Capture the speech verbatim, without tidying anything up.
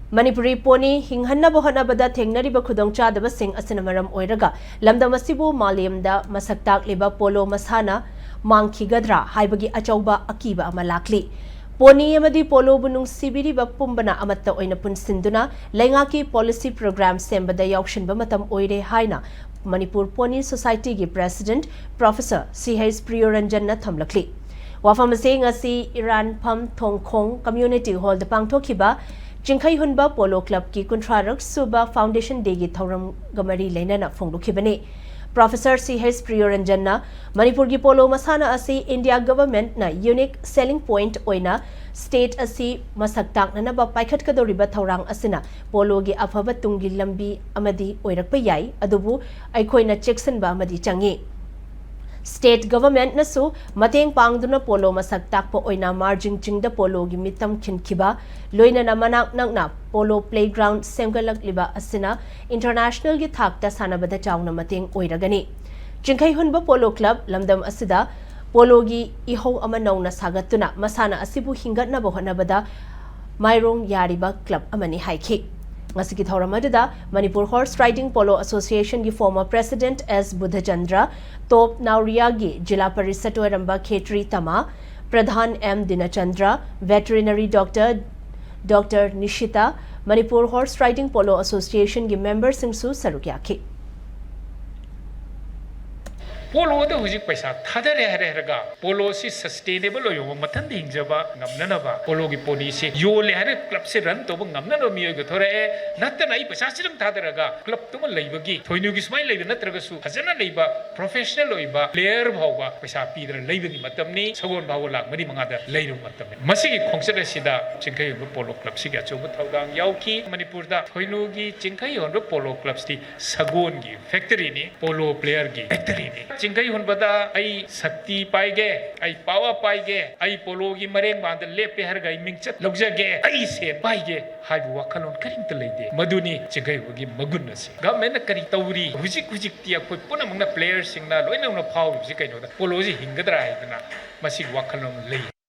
Manipuri pony ꯍꯤꯡꯍꯟꯅꯕ ꯍꯣꯠꯅꯕꯗ ꯊꯦꯡꯅꯔꯤꯕ ꯈꯨꯗꯣꯡꯆꯥꯗꯕꯁꯤꯡ ꯑꯁꯤꯅ ꯃꯔꯝ ꯑꯣꯏꯔꯒ ꯂꯝꯗꯝ ꯑꯁꯤꯕꯨ ꯃꯥꯂꯦꯝꯗ ꯃꯁꯛ ꯇꯥꯛꯂꯤꯕ ꯄꯣꯂꯣ ꯃꯁꯥꯟꯅ ꯃꯥꯡꯈꯤꯒꯗ꯭ꯔꯥ ꯍꯥꯏꯕꯒꯤ ꯑꯆꯧꯕ ꯑꯀꯤꯕ ꯑꯃ ꯂꯥꯛꯂꯤ꯫ ꯄꯣꯅꯤ ꯑꯃꯗꯤ ꯄꯣꯂꯣꯕꯨ ꯅꯨꯡꯁꯤꯕꯤꯔꯤꯕ ꯄꯨꯝꯕꯅ ꯑꯃꯠꯇ ꯑꯣꯏꯅ ꯄꯨꯟꯁꯤꯟꯗꯨꯅ ꯂꯩꯉꯥꯛꯀꯤ policy program ꯁꯦꯝꯕꯗ ꯌꯥꯎꯁꯤꯟꯕ ꯃꯇꯝ ꯑꯣꯏꯔꯦ ꯍꯥꯏꯅ Manipur pony ꯁꯣꯁꯥꯏꯇꯤꯒꯤ president Professor C H ꯄ꯭ꯔꯤꯌꯣꯔꯟꯖꯟꯅ ꯊꯝꯂꯛꯂꯤ꯫ ꯋꯥꯐꯝ ꯑꯁꯤ ꯉꯁꯤ ꯏꯔꯥꯟꯐꯝ ꯊꯣꯡꯈꯣꯡ community hallꯗ ꯄꯥꯡꯊꯣꯛꯈꯤꯕ ꯆꯤꯡꯈꯩ ꯍꯨꯟꯕ ꯄꯣꯂꯣ ꯀ꯭ꯂꯕꯀꯤ ꯀꯨꯟꯊ꯭ꯔꯥꯔꯛ ꯁꯨꯕ foundation dayꯒꯤ ꯊꯧꯔꯝꯒ ꯃꯔꯤ ꯂꯩꯅꯅ ꯐꯣꯡꯗꯣꯛꯈꯤꯕꯅꯤ꯫ Professor ꯁꯤ ꯍꯩꯆ ꯄ꯭ꯔꯤꯌꯣꯔꯟꯖꯟꯅ ꯃꯅꯤꯄꯨꯔꯒꯤ ꯄꯣꯂꯣ ꯃꯁꯥꯟꯅ ꯑꯁꯤ India governmentꯅ unique selling point ꯑꯣꯏꯅ state ꯑꯁꯤ ꯃꯁꯛ ꯇꯥꯛꯅꯅꯕ ꯄꯥꯏꯈꯠꯀꯗꯧꯔꯤꯕ ꯊꯧꯔꯥꯡ ꯑꯁꯤꯅ ꯄꯣꯂꯣꯒꯤ ꯑꯐꯕ ꯇꯨꯡꯒꯤ ꯂꯝꯕꯤ ꯑꯃꯗꯤ ꯑꯣꯏꯔꯛꯄ ꯌꯥꯏ, ꯑꯗꯨꯕꯨ ꯑꯩꯈꯣꯏꯅ ꯆꯦꯛꯁꯤꯟꯕ ꯑꯃꯗꯤ ꯆꯪꯏ꯫ State governmentꯅꯁꯨ ꯃꯇꯦꯡ ꯄꯥꯡꯗꯨꯅ ꯄꯣꯂꯣ ꯃꯁꯛ ꯇꯥꯛꯄ ꯑꯣꯏꯅ ꯃꯥꯔꯖꯤꯡ ꯆꯤꯡꯗ ꯄꯣꯂꯣꯒꯤ ꯃꯤꯇꯝ ꯈꯤꯟꯈꯤꯕ, ꯂꯣꯏꯅꯅ ꯃꯅꯥꯛ ꯅꯛꯅ ꯄꯣꯂꯣ playground ꯁꯦꯝꯒꯠꯂꯛꯂꯤꯕ ꯑꯁꯤꯅ internationalꯒꯤ ꯊꯥꯛꯇ ꯁꯥꯟꯅꯕꯗ ꯆꯥꯎꯅ ꯃꯇꯦꯡ ꯑꯣꯏꯔꯒꯅꯤ꯫ ꯆꯤꯡꯈꯩ ꯍꯨꯟꯕ ꯄꯣꯂꯣ ꯀ꯭ꯂꯕ ꯂꯝꯗꯝ ꯑꯁꯤꯗ ꯄꯣꯂꯣꯒꯤ ꯏꯍꯧ ꯑꯃ ꯅꯧꯅ ꯁꯥꯒꯠꯇꯨꯅ ꯃꯁꯥꯟꯅ ꯑꯁꯤꯕꯨ ꯍꯤꯡꯒꯠꯅꯕ ꯍꯣꯠꯅꯕꯗ ꯃꯥꯏꯔꯣꯡ ꯌꯥꯔꯤꯕ ꯀ꯭ꯂꯕ ꯑꯃꯅꯤ ꯍꯥꯏꯈꯤ꯫ ꯉꯁꯤꯒꯤ ꯊꯧꯔꯝ ꯑꯗꯨꯗ Manipur Horse Riding Polo Associationꯒꯤ former president ꯑꯦꯁ ꯕꯨꯙꯆꯟꯗ꯭ꯔ, ꯇꯣꯞ ꯅꯥꯎꯔꯤꯌꯥꯒꯤ ꯖꯤꯂꯥ ꯄꯔꯤꯁꯠ ꯑꯣꯏꯔꯝꯕ ꯈꯦꯇ꯭ꯔꯤ ꯇꯃꯥ, pradhan M Dinachandra, veterinary doctor doctor Nishita, Manipur Horse Riding Polo Associationꯒꯤ memberꯁꯤꯡꯁꯨ ꯁꯔꯨꯛ ꯌꯥꯈꯤ꯫ ꯄꯣꯂꯣꯗ ꯍꯧꯖꯤꯛ ꯄꯩꯁꯥ ꯊꯥꯗꯔꯦ ꯍꯥꯏꯔꯦ ꯍꯥꯏꯔꯒ ꯄꯣꯂꯣꯁꯤ sustainable ꯑꯣꯏꯕ ꯃꯊꯟꯇ ꯍꯤꯡꯖꯕ ꯉꯝꯅꯅꯕ ꯄꯣꯂꯣꯒꯤ ꯄꯣꯅꯤꯁꯤ ꯌꯣꯜꯂꯦ ꯍꯥꯏꯔꯒ ꯀ꯭ꯂꯕꯁꯤ run ꯇꯧꯕ ꯉꯝꯅꯅꯕ ꯃꯤꯑꯣꯏ ꯑꯣꯏꯊꯣꯔꯛꯑꯦ꯫ ꯅꯠꯇꯅ ꯑꯩ ꯄꯩꯁꯥꯁꯤꯗꯪ ꯊꯥꯗꯔꯒ ꯀ꯭ꯂꯕꯇꯨꯃ ꯂꯩꯕꯒꯤ ꯊꯣꯏꯅꯨꯒꯤ ꯁꯨꯃꯥꯏꯅ ꯂꯩꯕ ꯅꯠꯇ꯭ꯔꯒꯁꯨ ꯐꯖꯅ ꯂꯩꯕ professional ꯑꯣꯏꯕ player ꯐꯥꯎꯕ ꯄꯩꯁꯥ ꯄꯤꯗꯅ ꯂꯩꯕꯒꯤ ꯃꯇꯝꯅꯤ꯫ ꯁꯒꯣꯜ ꯐꯥꯎꯕ ꯂꯥꯛ ꯃꯔꯤ ꯃꯉꯥꯗ ꯂꯩꯔꯨꯕ ꯃꯇꯝꯅꯤ꯫ ꯃꯁꯤꯒꯤ ꯈꯣꯡꯆꯠ ꯑꯁꯤꯗ ꯆꯤꯡꯈꯩ ꯍꯨꯟꯕ ꯄꯣꯂꯣ ꯀ꯭ꯂꯕꯁꯤꯒꯤ ꯑꯆꯧꯕ ꯊꯧꯗꯥꯡ ꯌꯥꯎꯈꯤ꯫ ꯃꯅꯤꯄꯨꯔꯗ ꯊꯣꯏꯅꯨꯒꯤ ꯆꯤꯡꯈꯩ ꯍꯨꯟꯕ ꯄꯣꯂꯣ ꯀ꯭ꯂꯕꯁꯤ ꯁꯒꯣꯜꯒꯤ factoryꯅꯤ, ꯄꯣꯂꯣ playerꯒꯤ factoryꯅꯤ꯫ ꯆꯤꯡꯈꯩ ꯍꯨꯟꯕꯗ ꯑꯩ ꯁꯛꯇꯤ ꯄꯥꯏꯒꯦ, ꯑꯩ power ꯄꯥꯏꯒꯦ, ꯑꯩ ꯄꯣꯂꯣꯒꯤ ꯃꯔꯦꯡꯕꯥꯟꯗ ꯂꯦꯞꯄꯦ ꯍꯥꯏꯔꯒ ꯑꯩ ꯃꯤꯡꯆꯠ ꯂꯧꯖꯒꯦ, ꯑꯩ ꯁꯦꯟ ꯄꯥꯏꯒꯦ ꯍꯥꯏꯕ ꯋꯥꯈꯜꯂꯣꯟ ꯀꯔꯤꯝꯇ ꯂꯩꯇꯦ꯫ ꯃꯗꯨꯅꯤ ꯆꯤꯡꯈꯩ ꯍꯨꯟꯕꯒꯤ ꯃꯒꯨꯟ ꯑꯁꯤ꯫ Governmentꯅ ꯀꯔꯤ ꯇꯧꯔꯤ? ꯍꯧꯖꯤꯛ ꯍꯧꯖꯤꯛꯇꯤ ꯑꯩꯈꯣꯏ ꯄꯨꯝꯅꯃꯛꯅ playerꯁꯤꯡꯅ ꯂꯣꯏꯅꯃꯛꯅ ꯐꯥꯎꯔꯤꯕꯁꯤ ꯀꯩꯅꯣꯗ ꯄꯣꯂꯣꯁꯤ ꯍꯤꯡꯒꯗ꯭ꯔꯥ ꯍꯥꯏꯗꯅ ꯃꯁꯤꯒꯤ ꯋꯥꯈꯜꯂꯣꯟ ꯂꯩ꯫